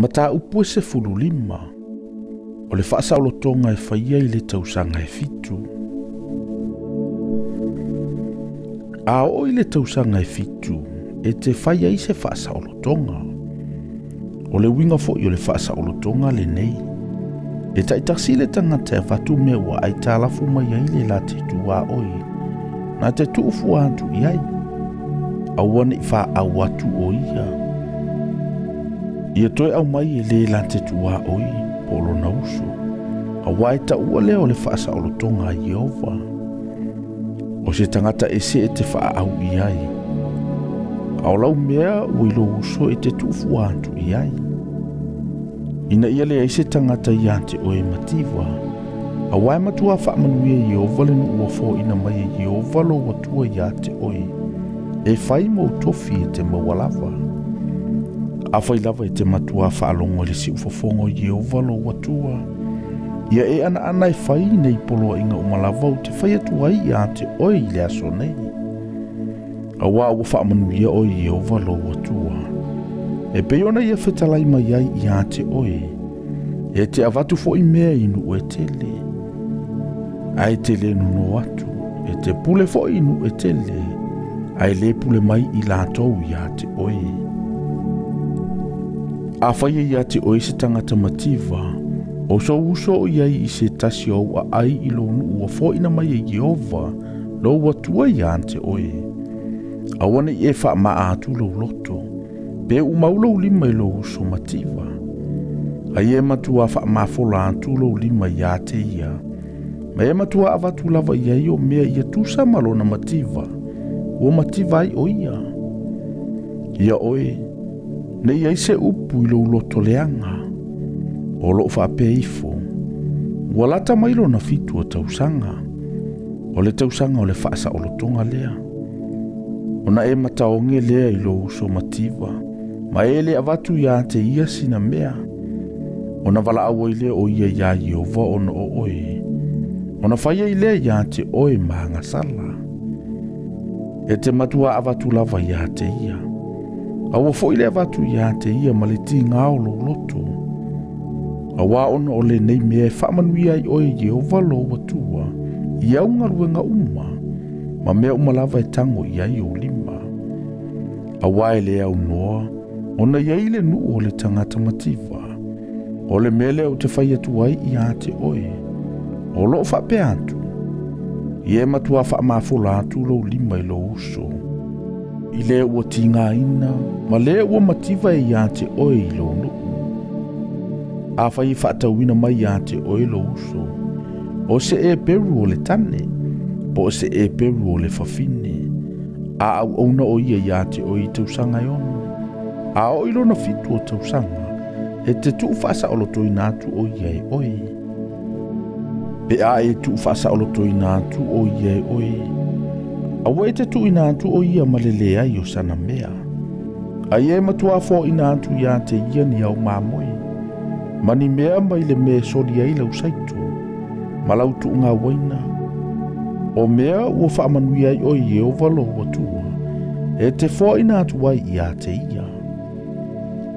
Mataupu e 15, o le faasaolotoga e faia i le tausaga e 7. A oo i le tausaga e 7, e te fai ai se faasaolotoga. O le uiga foi o le faasaolotoga lenei. E taitasi le tagata e avatu mea ua aitalafu mai ai le la te tuaoi, na te tuufua atu i ai. Aua ne i faaau atu o ia. Ia toe au mai e le la te tuaoi po o lona uso. Aua e taua lea o le faasaolotoga a Ieova. O se tagata ese e te faaau i ai. A o lau mea ua i lou uso e te tuufua atu i ai. Ina ia leai se tagata ia te oe mativa. Aua e matua faamanuia Ieova le nuu ua foaina mai e Ieova lou Atua ia te oe. E fai mou tofi e te maua lava. Afai lava e te matua faalogo i le siufofoga o Ieova lou Atua. Ia e anaana e fai nei poloaiga uma lava ou te fai atu ai ia te oe i le aso nei. Aua ua faamanuia oe Ieova lou Atua. E pei ona ia fetalai mai ai ia te oe. E te avatu foi mea i nuu e tele. Ae te le nono atu. E te pule foi i nuu e tele. Ae le pule mai i latou ia te oe. Afai e ia te oe se tagata mativa, o sou uso o i ai i se tasi o au aai i lou nuu ua foaina mai e Ieova lou Atua ia te oe. Aua ne i e faamaa atu lou loto, pe umau lou lima i lou uso mativa. Ai e matua faamafola atu lou lima ia te ia. Ma e matua avatu lava i ai o mea ia tusa ma lona mativa, ua mativa ai o ia. Ia oe, nei ai se upu i lou loto leaga. O loo faapea ifo, ua lata mai lona 7 o tausaga. O le tausaga o le faasaolotoga lea. Ona e mataoge lea i lou uso mativa, ma e le avatu ia te ia sina mea. Ona valaau ai lea o ia ia Ieova ona o oe. Ona fai ai lea ia te oe ma agasala. E te matua avatu lava ia te ia. Aua foi le avatu ia te ia ma le tiga o lou loto. Aua ona o lenei mea e faamanuia ai oe Ieova lou Atua i au galuega uma, ma mea uma lava e tago i ai ou lima. Aua e le aunoa, ona i ai le nuu o le tagata mativa. O le mea lea ou te fai atu ai ia te oe. O loo faapea atu. Ia e matua faamafola atu lou lima i lou uso. I le ua tigaina, ma le ua mativa e ia te oe i lou nuu. Afai e faatauina mai ia te oe lou uso, o se Eperu o le tane, po o se Eperu o le fafine, a auauna o ia ia te oe i tausaga e 6. A oo i lona 7 o tausaga, e te tuufaasaolotoina atu o ia e oe. Pe a e tuufaasaolotoina atu o ia e oe, aua e te tuuina atu o ia ma le leai o sana mea. Ai e matua foaina atu ia te ia ni au mamoe, ma ni mea mai le mea e soli ai lau saito, ma lau tuugauaina. O mea ua faamanuia ai oe Ieova lou Atua, e te foaina atu ai ia te ia.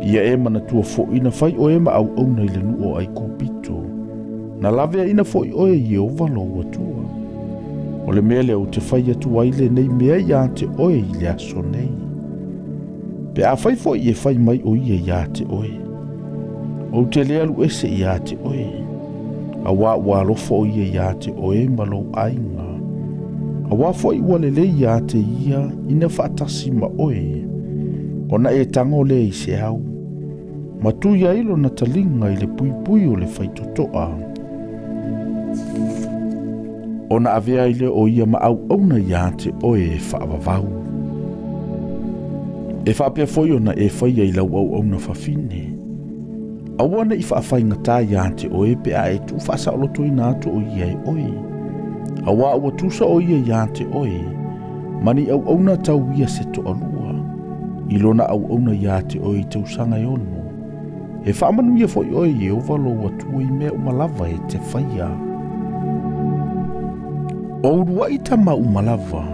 Ia e manatua foi na fai oe ma auauna i le nuu o Aikupito, na laveaina foi oe Ieova lou Atua. O le mea lea ou te fai atu ai lenei mea ia te oe i le aso nei. Pe afai foi e fai mai o ia ia te oe, ou te le alu ese ia te oe. Aua ua alofa o ia ia te oe ma lou aiga. Aua foi ua lelei ia te ia ina faatasi ma oe. Ona e tago lea i se au. Ma tui ai lona taliga i le puipui o le faitotoa. Ona avea ai lea o ia ma auauna ia te oe e faavavau. E faapea foi ona e faia i lau auauna fafine. Aua ne i faafaigata ia te oe pe a e tuufaasaolotoina atu o ia e oe. Aua ua tusa o ia ia te oe, ma ni auauna tau ia se toalua. I lona auauna ia te oe i tausaga e 6. E faamanuia foi oe Ieova lou Atua i mea uma lava e te faia. O uluai tama uma lava,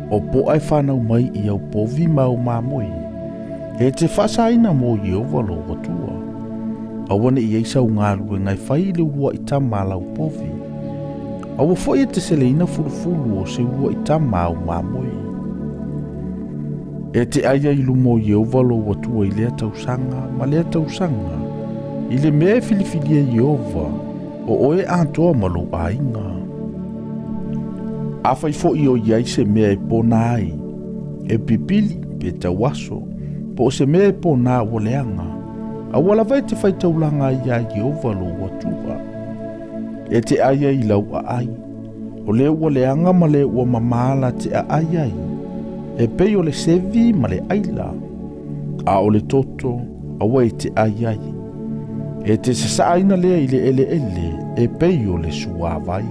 o poa e whanau mai i au povi ma au mamoe, e te faasaina mo Ieova lou Atua. Aua neʻi i ai sau galuega e fai i le uluaʻi tama a lau povi. Aua foi e te seleina fulufulu o se uluaʻi tama au mamoe. E te ai ai i luma o Ieova lou Atua i lea tausaga ma lea tausaga, i le mea e filifilia e Ieova, o oe atoa ma lou aiga. Afai foi o i ai se mea e pona ai, e pipili pe tauaso, po o se mea e pona ua leaga, aua lava e te faitaulaga ai iā Ieova lou Atua. E te ai ai i lau aai, o le ua leaga ma le ua mamā la te aai ai, e pei o le sevi ma le aila, a o le toto, aua e te ai ai. E te sasaaina lea i le eleele e pei o le suāvai.